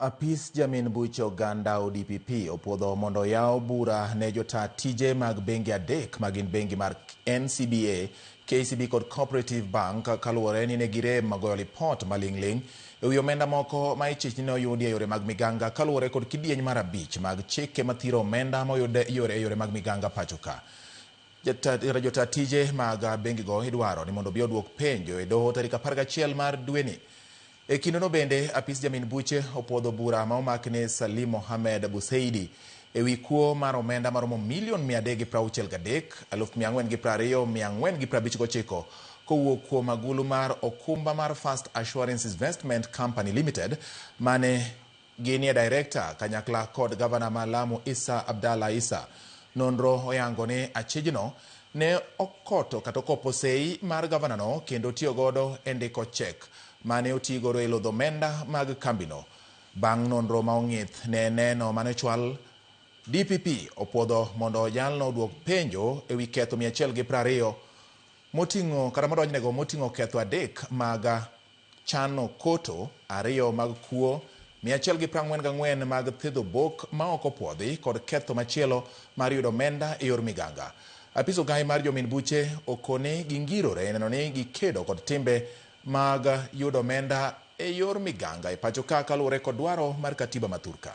Apis jamin buche oganda ODPP opuodho mondo oyaw bura ne jotaa tije mag bengi adek magin bengi mar NCBA, KCB kod Cooperative Bank kaluwore ni ne girem goyo lipot maling'ling' e wi omenda moko ma ichich ni ne oyudi e yore mag miganga kaluwore kod kidieny mar abich mag chike mathiro omenda moyud e yore mag miganga pacho ka. Jotaa tije mag bengigo idwaro ni mondo obi oduok penjo e doho tarik 11 mar dweni. E kindeno bende, apis jamin buche opuodho bura ma omak ne Salim Mohamed Buseidi e wi kuo mar omenda maromo milion 363, 420, 459 kowuok kuom agulu mar okumba mar First Assurance Investment Company Limited mane ginie director kanyakla kod gavana ma Lamu Issa Abdallah Issa. Nonro oyango ni achijno ne okoto kata okopo sei mar gavanano kendo tiyo godo e ndiko chek mane otigodo e lodho omenda mag kambino. Bang' nonro ma ong'ith ne neno mane ochwal, DPP opuodho mondo jalno oduok penjo e wi ketho 120 moting'o kata modonjnego moting'o ketho adek mag chano koto, ariyo mag kuo, 144 mag thedho bok ma ok opuodhi kod ketho machielo mar yudo omenda e yor miganga. Apis ogai mar jomin buche okone gingirore neno ni gikedo kod timbe mag yudo omenda e yor miganga e pacho ka kaluwore kod dwaro mar katiba ma thurka.